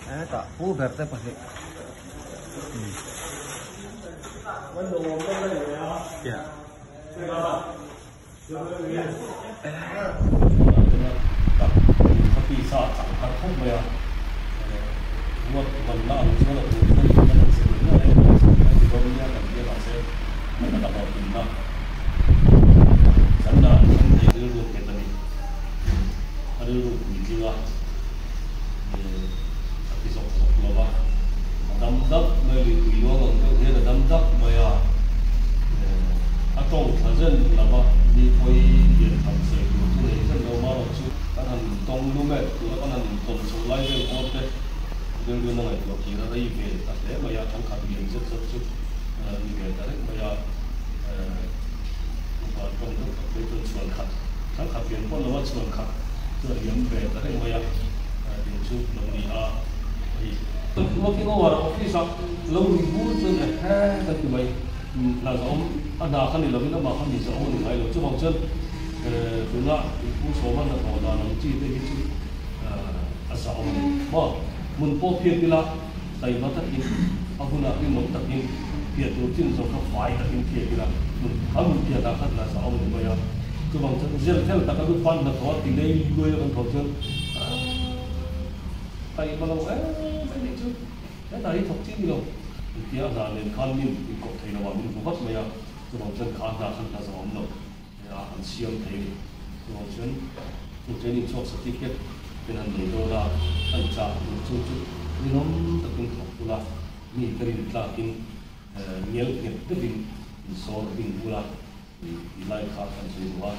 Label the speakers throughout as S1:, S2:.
S1: Hetah pu ber te pahnih
S2: A tawng thla zen lama mi pawi lian tham sawi tur chu nei zen lo marawh chu kan han tawng lum e, tuna kan han intawn chho lai vel pawn te rilru na ngaihtuah kir a rei ve ta hle mai a, thangkhat lian zet zet chu ni ve ta reng mai a, upa tawng deuh tak phei chuan chhuan khat, thangkhat lian pawn lova chhuan khat chu a liam ve ta reng mai a, tiang chu lo ni a hei. Working hour office ah lo rui bur chuan ehe kan ti mai. Hna zawm a hna kha ni lovin amah kha mi zawm a ni ngai lo. Chuvang chuan tuna Pu Sawma hnathawh dan ang chi te hi chu a zahawm a ni. Maw hmun pawh phiat ila taima takin a hunah rinawm takin phiah tur chin zawng kha fai takin phiat ila hmun kha hmun phiat ah khan hna zahawm a ni mai a. Chuvang chuan zel fel taka lu pan hnathawh a ti lei luai a kan thawh chuan taima lo em mai nih chu. Hetah hi thawk chi ni lo. Engtia a hna nen khan min inkawp thei lo a, min hmu vat mai a, chuvang chuan kha hna khan hna zawh awm lo a an siam thei a ni. Chuvang chuan chu training chhuak certificate ten han nei dawn a, an chah tur chu chu rinawm takin thawk ula, mi ka rin tlakin ngel nghet deuhin insawr ring ula tih lai kha kan sawi duh a,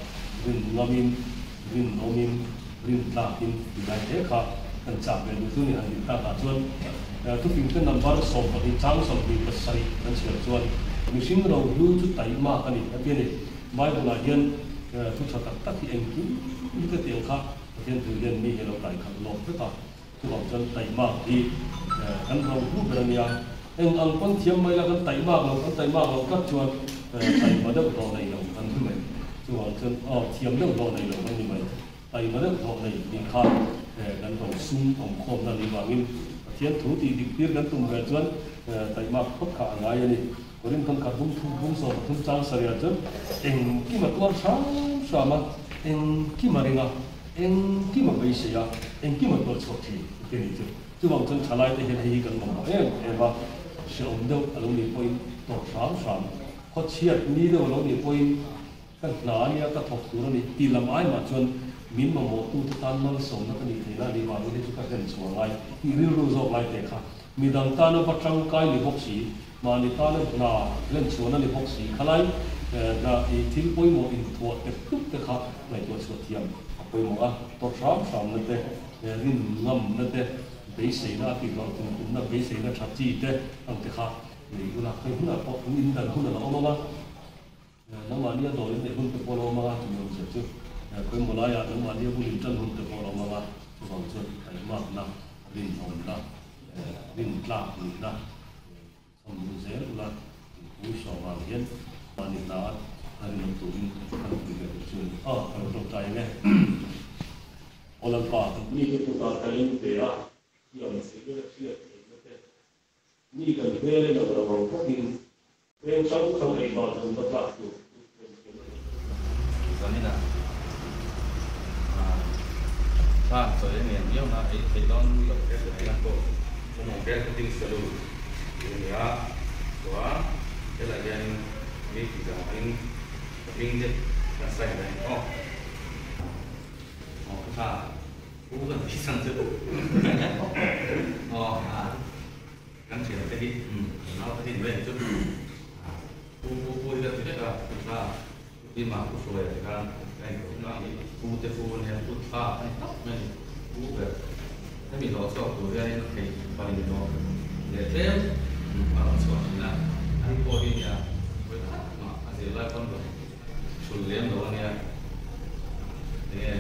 S2: rin ngamin, rinawmin, rin tlakin tih lai hle kha kan chak ve duh chu ni han tih takah chuan thufingte number 12 chang 27 kan chhiar chuan mihring rohlu chu taihmak a ni a ti a ni. Bible-ah hian thu tha tak tak hi engkim hi ka tih ang kha Pathian thu hian mi hi a lo taikhalh lawk vek a. Chuvang chuan taihmak hi kan rohlu ber a nia. Eng ang pawn thiam mai la kan taihmak lo, kan taihmak lo tlat chuan taihma deuh hlawh nei lo kan ni mai. Chuvang chuan aw thiam deuh hlawh nei lo kan ni mai. Taihma deuh hlawh nei nih kha kan ro sum awm khawmna ni vangin Pathian thu tih dik tir kan tum ve chuan taihmak phawt kha a ngai a ni. Korinthon khat bung thum bung 13 chang sarih chuan engkim a tuar hram hram a, engkim a ring a, engkim a beisei a, engkim a tuar chhuak thin ti a nih chu. Chuvang chuan thalaite hian hei hi kan mamawh em em a, hrehawm deuh a lo nih pawhin tawrh hram hram, khawchhiat ni deuh a lo nih pawhin ka hna a nia, ka thawk tur a ni tih lam ai mah chuan min mamawhtute tan malsawmna ka nih theihna a nih vangin hei chu ka hlen chhuah ngai tih rilru zawk lai te kha midang tana va tangkai ni bawk si, mahni tana hna hlen chhuahna ni bawk si khalai hna i thil pawimawh inthuah tep tup te kha ngaihtuah chhuah thiam a pawimawh a, tawrh hram hramna te. Rin ngamna te, beiseina a tih hlawh tum tumna beiseina tha chi te ang te kha nei ula, hei hunah pawh in indan hun a la awm ang a, nangmahnia dawr in neih hun te pawh a la awm ang a, chumi awmzia chu khawimaw laiah nangmahnia bul in tan hun te pawh a la awm ang a, chuvang chuan taihmakna, rinawmna, rintlak nihna chhawm ru zel ula, inpui hruang vang hian mahni hna a rinawm turin kan pui ve tur chu a ni. Aw, ka lo tawngtai ang e. Aw Lalpa. Mite kutah kan inpe a, thiam theihna leh hriat theihna te, mi kan hmel in ang lo ang bawkin peng hrang hrang ei bal zawn va tlak tur chu kan thiam a ni.
S3: Zaninah thla chawi a ngen viau na ei theih dawn loh theihna pawh Marketing Salute tih a ni a, chuan helaiah hianin mi tih danin ka hming te kan sign daih ang aw. Aw ka tha pu kan ti chhan chu aw kan thian te hi nau te hi ni mai ang chu pu pu pu hi ka ti vek a pu tha pu tima pu hruaia te khan ka en tawh a pu te pu ania pu tha a ni tawp mai a ni pu ber hemi hlawh chhuak tur hianin thei panin hlawh leh tlem a rawn chhuah thin a ani pawh hi nia vawi khat mah a zirlai pawn rawn Chhun lem lo ania. Enge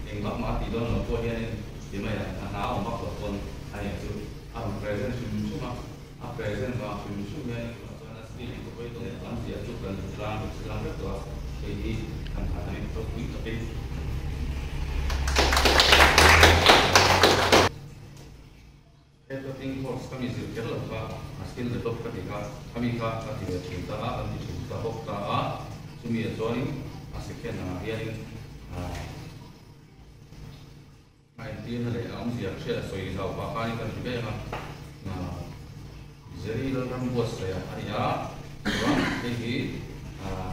S3: eng vak mah a tih dawn lo pawh hianin ti mai a, a hna awm vak loh pawn a nia chu a rawn present hrim hrim a, a present vang hrim hrim hianin tunah chuan a speech ka pawi tawh an ziah chu kan tlang kan hre tlang vek tawh a, hei hi kan han a ni tawh pui takin. course kha mi zir kher lo kha a skill develop ka ti kha khami kha ka ti ve thin ta a, kan ti thin ta bawk ta a, chumi ah chuanin a second angah hianin ah a entirna leh a awmzia hriat a sawi zau pah khanin kan ti vek a, ah Jerry Lalram buatsaih a ni a, chuan hei hi ah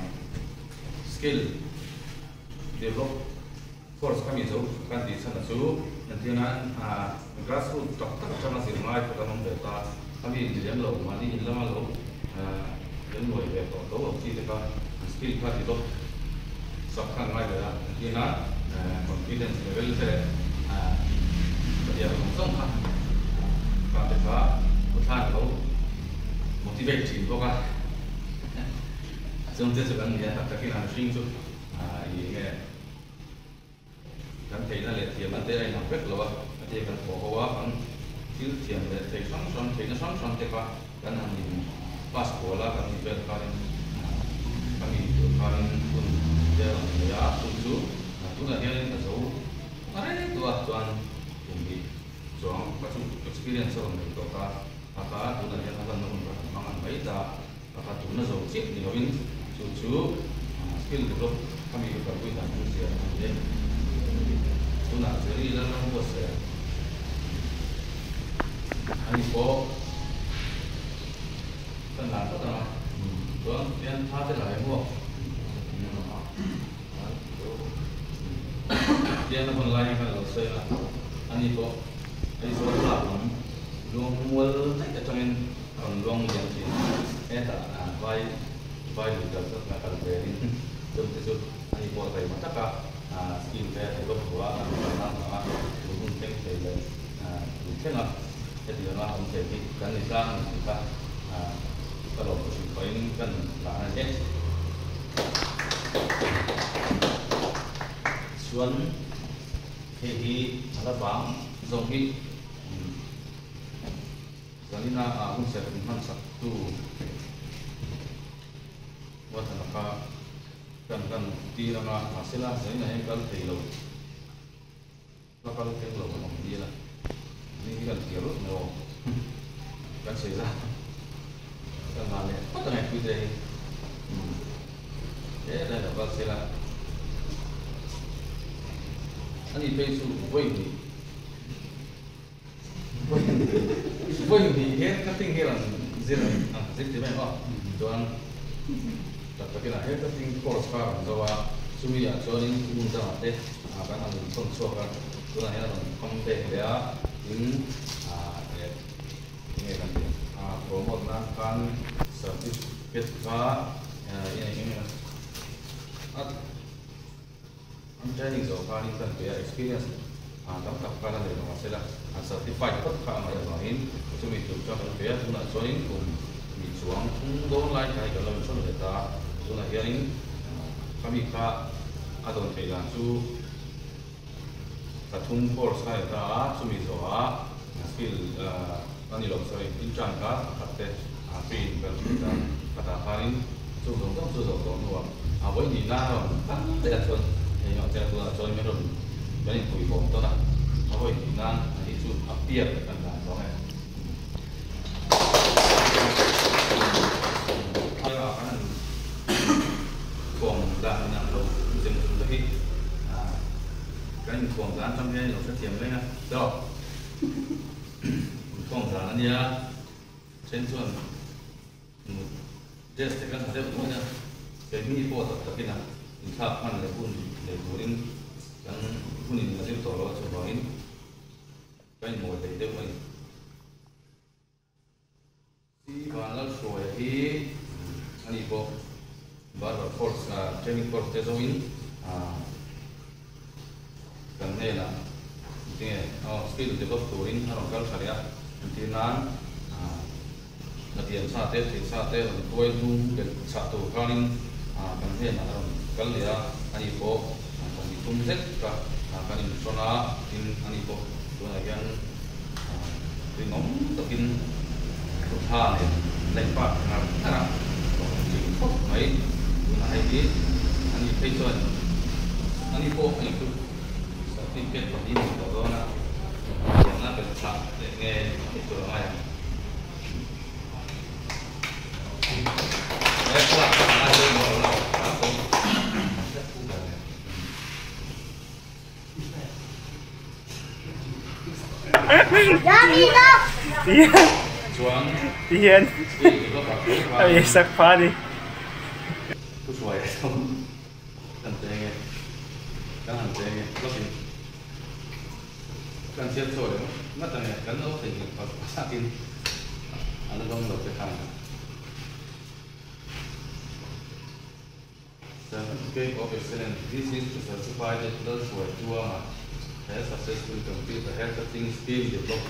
S3: skill develop course kha mi zo kan tih chhan a chu entirna ah grassroot tak tak atanga zir ngai kha kan awm ve ta, khami ni lem lo mahni in lama lo ah kan nuai ve tawh tho ang chi te kha an skill kha develop sak kha an ngai ve a, entirna confidence level te leh ah ka biak zawng zawng kha kha te kha khawthlan lo motivate thin bawk a, chung te chu kan ni a tak takin a mihring chu ah ih enge Kan theihna leh thiamna te a inang vek lo a, a tia kan thawh ho a, kan thil thiam leh thei hrang hrang, theihna hrang hrang te kha kan han in pass kual a, kan nih vel khanin khami tur khanin hun te a rawn nei a, chung chu tunah hianin ka zo a rei tawh a, chuan kum hnih chuang ka chu experience a rawn nei tawh ta a kha, tunah hian a hlanna hun ka han hmang an mai ta. Pakhat tuna zo chiah ni loin chu chu skill develop kha mi ka kalpui dan chu zia a ni e. Tunah Jerry Lalrambuatsaih a ni pawh kan lan phawt ang a, chuan pian tha te lai maw pian a hawn lai hi khan lo sawi a, ani pawh Aizawl lak lam luangmual daih atangin A rawn luang lian thin. Hetah vai vai lui kal tak na kal velin chung te chu a ni pawh taima taka skill te a develop tawh a, a rawn kal nan vang a, tun hun thleng thei leh tun thleng a hetiang a awm thei hi kan ni tlang a ni tih kha ka lawm thu hrilh pahin kan lan a ni e. Chuan hei hi a la vang zawng hi. Zanina ah hun serh in hman sak tu Ruatana kha kan kan tir anga mahsela zanina hian kal thei lo la kal thleng lo kan awm tir a ni hi kan thiar rut mai aw kan sawi zan kan van leh phawt ange puite hi he lai lo kal sela ani phei chu vawi hnih. Vawi hnih hian cutting hi rawn zir ang zir ti mai maw? Chuan tak takin ah hian cutting course kha rawn zo a, chumi ah chuanin hmun dangah te kan han inchhawn chhuak a, tunah hian a rawn come back leh a, tin eh enge kan tih ang promote nan khan certificate kha enge a An training zawh khanin kan pe a, experience tam tak kha la nei lo mahsela an certified phawt kha a ngaih avangin chumi tur chuan kan pe a, tunah chuanin kum hnih chuang thum dawn lai kha hei kan lo inhrawn leh ta a, tunah hianin khami kha a dawn theih dan chu pathum course kha a ni ta a, chumi zawhah skill a ni lo sorry intern kha pakhat te free in kan hmu ta khatah khanin chu zawng zawng chu zawh tawh hnuah a vawi hnih nan a rawn kal daih a chuan hei emaw chiang tunah chuan min rawn kan inpui bawm tawn a a vawi hnih nan a hi chu a piak kan dan zawng e. Thlalak an han thuam dan inang lo zeng chung te hi kan inthuam dan atang hian ilo hrethiam reng a tawh. Inkhawm zan a nia, then chuan mut dress te kan ha deuh nuaih a, keini pawh tak takin a inthlak hman leh hun nei turin kan hunin a zir tawh lo a chuvangin ka inmawi hlei deuh a ni. Si Vanlalhruaia hi a ni pawh barber course training course te zawngin kan hnenah tinge aw skill develop turin a rawn kal tha leh a, entir nan a tiam sa te thei sa te rawn tuai hnung belh chah tur khanin kan hnenah a rawn kal leh a, a ni pawh kan ni thum zet ka kan inhrawn a, tin a ni pawh tunah hian Rinawm takin thutha nen laih pah ngar ngar a, rawn tling khawp mai. Tunah hei hi a ni phei chuan a ni pawh a inhlut certificate pahnih nei tawh dawn a, thiamna belh chhah leh nge ni tur a ngai ang. Chuan
S1: Tihian
S3: skill developer tho kha
S1: a insak phah a ni.
S3: Thu hruai a chuan kan cheng e, kan han cheng e lawkin kan siam chhuak leh ngat ang e, kan lo theihnghilh phah sakin a la dawng lo te khan. Certificate of Excellence, This is to certify that Lalhruai Chuanga has successfully completed the hair cutting skill develop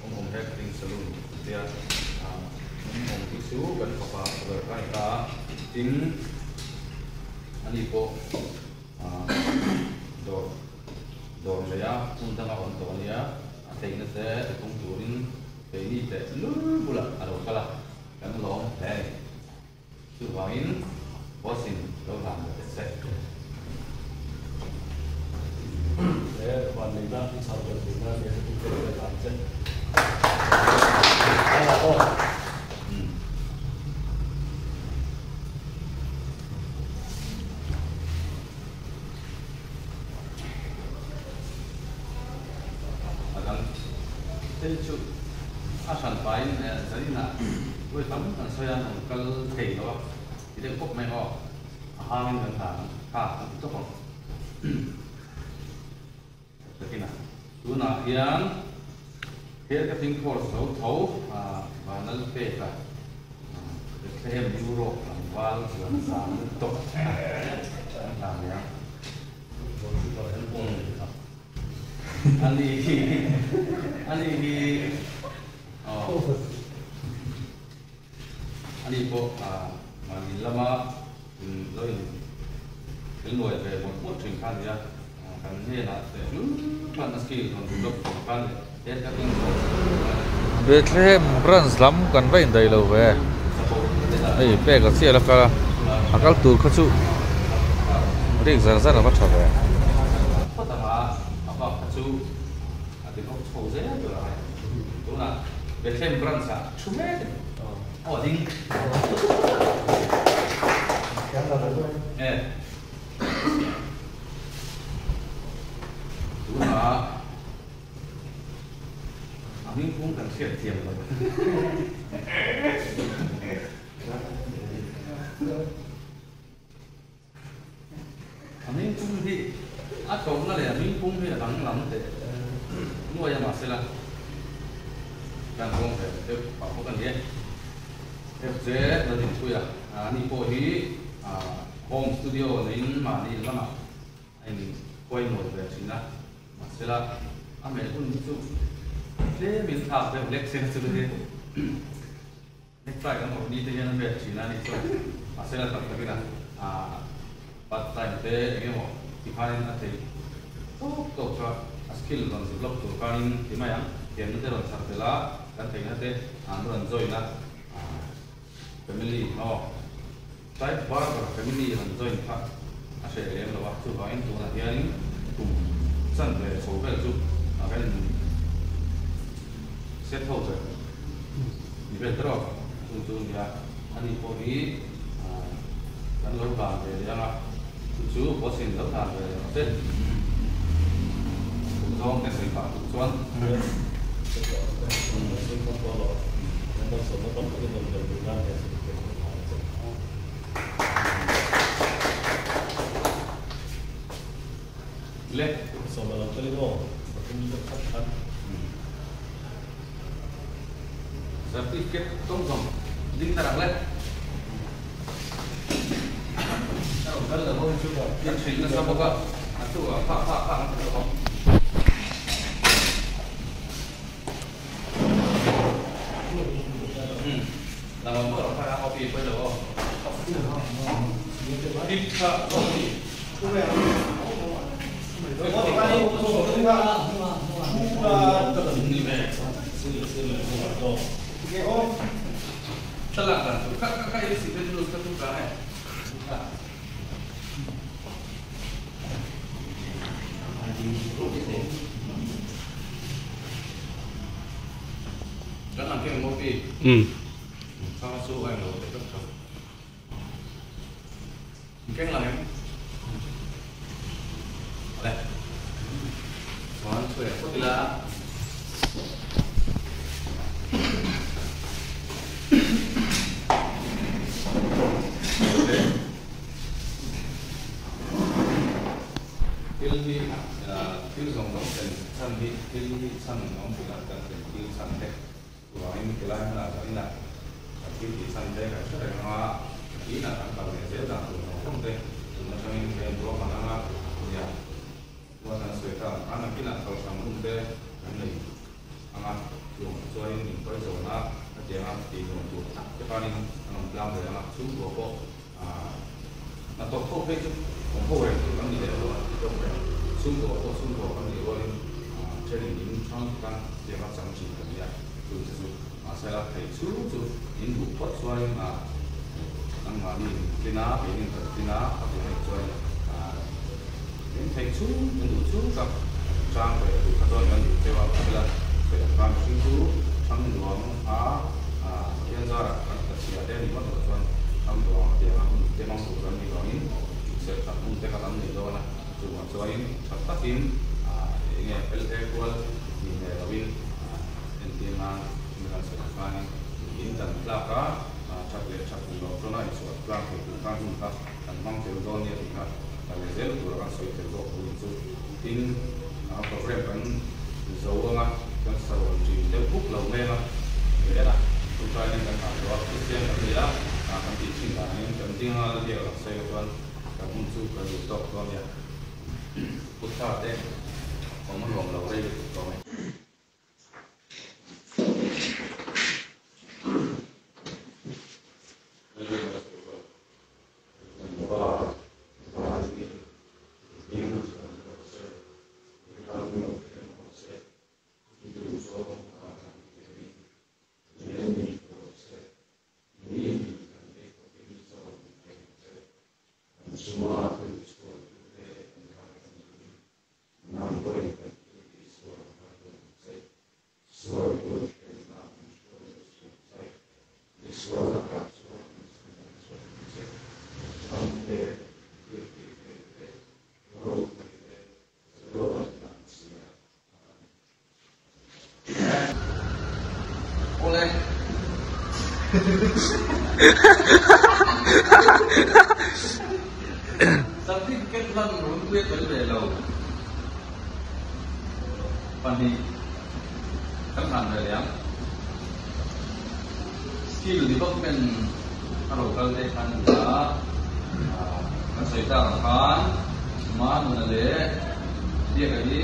S3: Awm Awm Hair Cutting Salon tia Awm Awm hi chu kan fapa ber kha a ni ta a, tin ani pawh dawr dawr nei a hmun danga awm tawh a nia, a theihna te tipung turin keini teh lul bulah a lo kal a, kan lawm hle a ni. Chuvangin boss-in lo hlan ve teh se.
S2: He vanneihna hi chhar belh theih nan he certificate hi a hlan che.
S3: A dang hei chu a hran pahin zaninah vawi tam kan sawi a, an rawn kal thei lo a, ti deuh pawp mai aw, a hangin kan hlan ang kha kan ti tawp ang. Takin a tunah hian hair cutting course lo tho Vanal peka Bethlehem Europe tlangval chuan zan lutuk kan hlan leh a. Ani hi ani hi aw ani pawh mahni lama in lo in thil nuai ve mawlh mawlh thin kha a ni a, kan hnenah teh hlul khan a skill rawn develop tur khan leh hair cutting course
S4: Bethlehem branch lam kan va indaih lo ve hei pek a chiah la kal a a kal tur kha chu rik zar zar a va tha ve.
S3: Phawt anga a bak kha chu a ti bawk chho zel tur a ngai tunah Bethlehem branch ah thu mek a ni aw ding e tunah. A hming phung kan hriat thiam lo. A hming phung hi a tlawmna leh a hming phung hi a danglam teh nuai a mahsela kan kawng ve deuh pah bawk a ni e. FJ Lalrinpuia ani pawh hi home studio neiin mahni lamah a inhuai nual ve thin a, mahsela a hmel hun hi chu tlemin thlak deuh hlek se chu hi necktie kan awrh ni te hian a hmel thin a ni chuan mahsela tak takin a part time te eng emaw ti khanin a thei tawk tawk kha a skill rawn develop tur khanin ti mai ang thiamna te rawn chhar tel a kan theihna te an rawn join a family aw. Type Barber family han join kha a hreh lem lo a, chuvangin tunah hianin kum chanve chho vel chu a kan in set ho ber ni vel ta rawh chung chu nia ani pawh hi kan lo hlan ve leh ang a, chu chu boss in lo hlan ve leh ang che kum zawng te sawi pah duh chuan. Le. Certificate tawng zawng ding ta rak le. Kan hrilh nasa bawk a, a chu ah phak phak phak an ti bawk ang. thlen chhan hi thil hi chhan awm thin a, kan thlen tir chhan te chuvangin helai hmunah zaninah kan thil tih chhan te kan hre reng anga inah kan kal leh zel dan tur zawng zawng te tun atangin hian ruahman anga nia ruat an sawi ta ang khan nakinah kalhrang hun te kan nei anga chung chuanin min hruai zawn a, hetianga tih nuam tur tak te khanin an awm tlang ve anga chhungkua pawh Hnathawk ho phei chu awm ho reng tur kan ni leh lo a ti deuh reng. Chhungkaw pawh chhungkaw kan nih rualin thenin in hrang tan tianga chang thin kan nia chu che chu. Mahse la theih chhung chu in duh phawt chuanin nangmahni in tlin a, keinin kan tlin a, a ti mai chuanin in theih chhung in duh chhung tak chang ve tur kha chuan kan duh cheu a, khawvela sawi ang khan mihring chu hrang nuam a Pathian zarah kan ta chhia te a nih ngawt loh chuan ram duang a tiang a hun te hmang tur kan nih vangin serh tak hun te kha kan nei dawn a, chuvang chuanin tha takin eng nge fel he kual ni hmel loin entir nan in kan sawi khanin in dan tlak a that leh that hun loh chuan a inchhuah tlak thei tur khan hun kha kan hmang tel dawn nia tih kha kan leh zel tura kan sawi tel bawk hun chu tin program kan zo anga kan sarawn thin deuh buk lo mai anga leh a chungchang hian kan nghah tawh a Kristian kan ni a kan tih thin danin kan ding a biak lang sawi chuan kan hun chu kan duh tawk dawn nia Putha te awm a nuam lo rei lutuk tawh mai. Awle. Certificate lan runpui a tel ve lo. Pahnih kan hlan ve leh ang. Skill development a ro kal te khan a ni a, kan sawi tak ang khan Manuna leh Biaka hi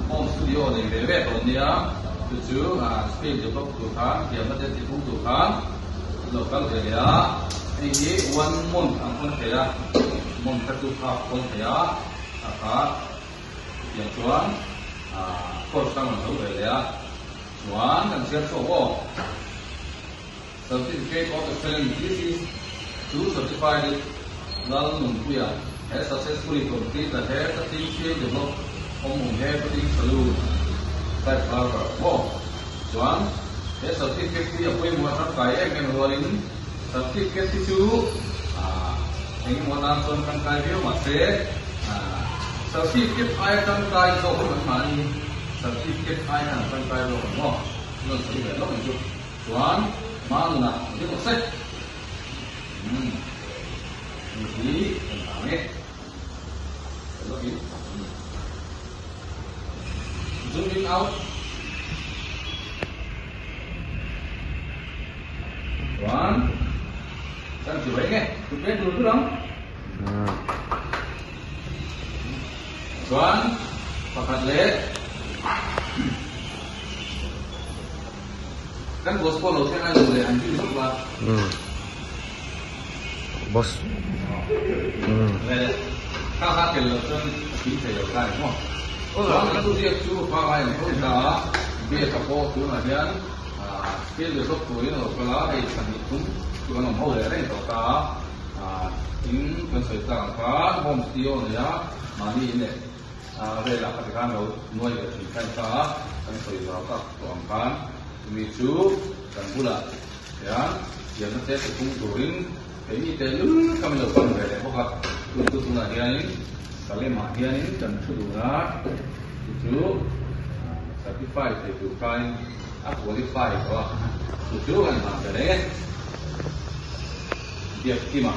S3: home studio nei ve ve tawh nia, chu chu skill develop tur khan thiamna te ti pung tur khan an lo kal ve leh a, hei hi one month ang pawn a thei a, month kha chu half pawn a thei a, a kha chutiang chuan course kha an rawn zo ve leh a. Chuan kan chhiar chhuak aw. Certificate of Excellence This is to certify that Lalnunpuia has successfully completed the hair cutting skill develop Awmhmun Hair Cutting Saloon type barber aw. Chuan he certificate hi a pawimawh tangkai em em rualin certificate hi chu engemaw atan chuan tangkai viau mahse certificate aia tangkai zawk an mahni Certificate ai khan an tangkai zawk ang maw? An rawn sawi ve lawk ang chu. Chuan Manuna an ti bawk se. Umm. Hei hi kan vang e. Sawi lawk in. Zoom in out. Chuan kan ti reng e. Prepare tur tur ang. Chuan pakhat leh kan boss pawh lo thleng a lo leh an rin vak la.
S4: Boss.
S3: Le kha kha tel lo chuan a tui thei lo ta emaw. Chuan kan thuziak chu pangai ang tho ta a, biak a pawh tunah hian skill develop turin a lo kal a, hei pahnih thum chu kan awm ho leh reng tawh ta a. Tin kan sawi tak ang khan home studio a nei a, mahni in leh velah kha tikhan lo nuai ve thin kha ta a, kan sawi zau tak tawh ang khan chumi chu kan bulah hian thiamna te ti pung turin keini te lul kha min lo pan ve leh bawk a, chu chu tunah hianin Salem-ah hianin kan thu dun a, chu chu certify thei tur khanin a qualify tawh a, chu chu kan hlan ve reng e. Biak kim a.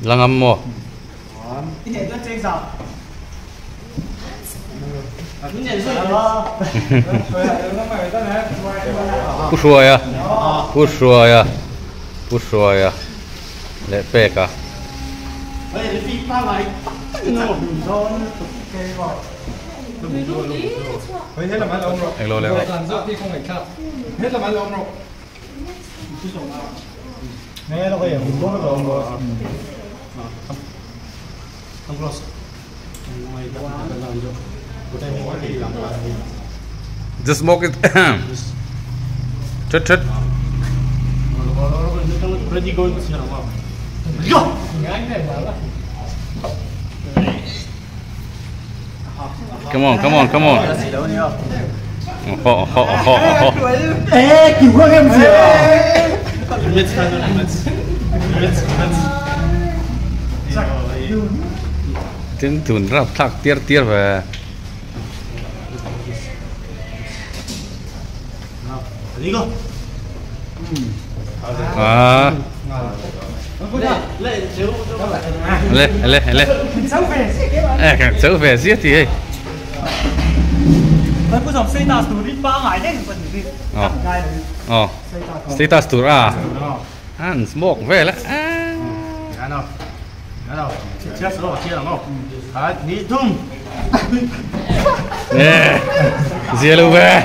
S4: Langam maw? Pu Hruaia, Pu Hruaia, Pu Hruaia leh Peka. Englo leh rawh. Just smoke it. Chut chut. Come on, come on, come on. Oh, oh, oh, oh, oh. Tin tun rap thlak tiar tiar ve. À. Le, le, le. Ê, càng về giết thì ấy. Ờ. Status tur à. An smoke về lá. Nè, zia lu về.